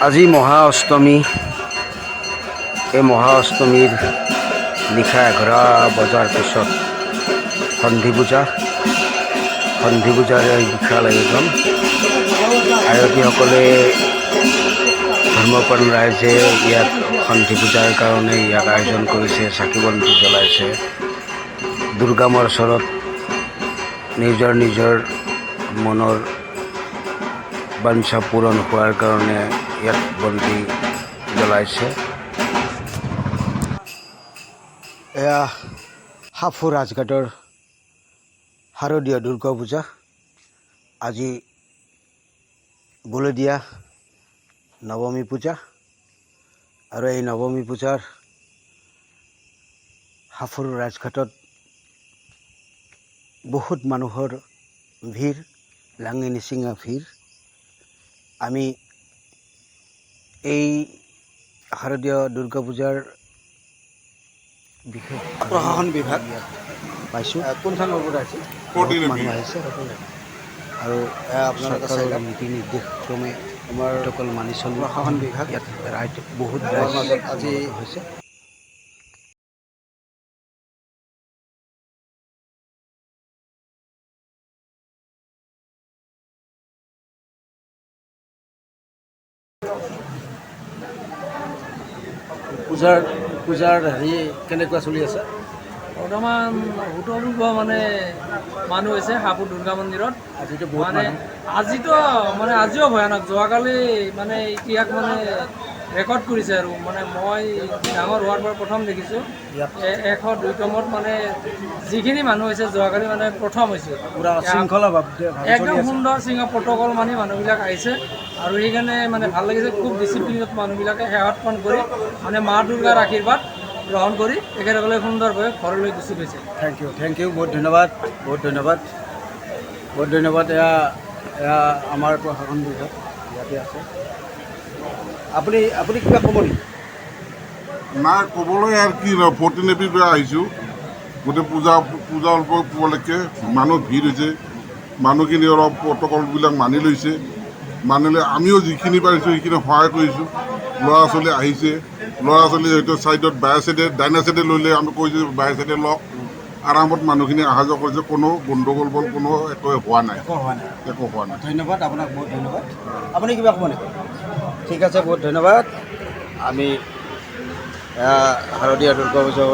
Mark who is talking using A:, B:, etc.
A: আজি মহা অষ্টমী। এই মহা অষ্টমীৰ নিশা 11 বজাৰ পিছত সন্ধি পূজা। সন্ধি পূজাৰ এই বিশাল আয়োজন। আয়তীসকলে, ধৰ্মপ্ৰাণ ৰাইজে ইয়াত সন্ধি পূজাৰ কাৰণে ইয়াত আয়োজন কৰিছে, চাকি বন্তি জ্বলাইছে। দুৰ্গা মাৰ ওচৰত নিজৰ নিজৰ মনৰ বাঞ্ছা পূৰণ হোৱাৰ কাৰণে ইয়াত বন্তি জ্বলাইছে। এয়া সাফু ৰাজঘাটৰ শাৰদীয় দুৰ্গা পূজা। আজি বলদিয়া নৱমী পূজা আৰু এই নৱমী পূজাৰ সাফুৰ ৰাজঘাটত বহুত মানুহৰ ভিৰ, লাঙি নিচিঙা ভিৰ। আমি এই শাৰদীয় দুৰ্গা পূজাৰ বিশেষ
B: প্ৰশাসন বিভাগ
A: পাইছোঁ।
B: কোন থানৰ পৰা আহিছে?
A: বহুত মানুহ আহিছে আৰু
B: আপোনালোকে চাই
A: চৰকাৰৰ
B: লওক।
A: নীতি নিৰ্দেশ ক্ৰমে
B: আমাৰ
A: প্ৰট'কল মানি চলি
B: প্ৰশাসন বিভাগ
A: ইয়াত ৰাইজ বহুত
B: আমাৰ
A: ৰাইজ
B: মাজত আজি
A: হৈছে।
B: পূজাৰ হেৰি কেনেকুৱা চলি আছে?
C: বৰ্তমান অভূতপূৰ্ব মানে মানুহ হৈছে হাপুৰ দুৰ্গা মন্দিৰত।
B: আজিতো বহুত
C: মানে
B: মানুহ।
C: আজিতো মানে আজিও ভয়ানক। যোৱাকালি মানে ইতিহাস মানে ৰেকৰ্ড কৰিছে আৰু মানে মই ডাঙৰ হোৱাৰ পৰা প্ৰথম দেখিছোঁ।
B: ইয়াত
C: 102তমত মানে যিখিনি মানুহ হৈছে যোৱাকালি, মানে প্ৰথম হৈছে।
B: পুৰা শৃংখলাভাৱে চলি
C: একদম
B: আছে।
C: সুন্দৰ শৃংখ প্ৰট'কল মানি মানুহবিলাক আহিছে আৰু সেইকাৰণে মানে ভাল লাগিছে। খুব ডিচিপ্লিনত মানুহবিলাকে সেৱা অৰ্পণ কৰি মানে মা দুৰ্গাৰ আশীৰ্বাদ গ্ৰহণ কৰি তেখেতসকলে সুন্দৰভাৱে ঘৰলৈ গুচি গৈছে।
B: Thank U, thank U, বহুত ধন্যবাদ, বহুত ধন্যবাদ, বহুত ধন্যবাদ। এয়া আমাৰ প্ৰশাসন বিভাগ ইয়াতে আছে। আপুনি কিবা ক'ব নেকি?
D: নাই, ক'বলৈ আৰু কি? 14 এপ্ৰিল পৰা আহিছোঁ। গোটেই পূজা উপলক্ষে মানুহ ভিৰ হৈছে। মানুহখিনি অলপ প্ৰট'কলবিলাক মানি লৈছে। মানি লৈ আমিও যিখিনি পাৰিছোঁ সেইখিনি সহায় কৰিছোঁ। ল'ৰা ছোৱালী আহিছে, ল'ৰা ছোৱালী হয়তো ছাইডত বায়ে চাইডে, ডাইনা চাইডে ল'লে আমি কৈছোঁ, বায়ে চাইডে লওক। আৰামত মানুহখিনি অহা যোৱা কৰিছে। কোনো গণ্ডগোল বল কোনো একো হোৱা নাই।
B: একো হোৱা নাই।
D: একো হোৱা নাই।
B: ধন্যবাদ আপোনাক, বহুত ধন্যবাদ। আপুনি কিবা ক'ব নেকি? ঠিক আছে, বহুত ধন্যবাদ।
A: আমি এয়া শাৰদীয় দুৰ্গা পূজাৰ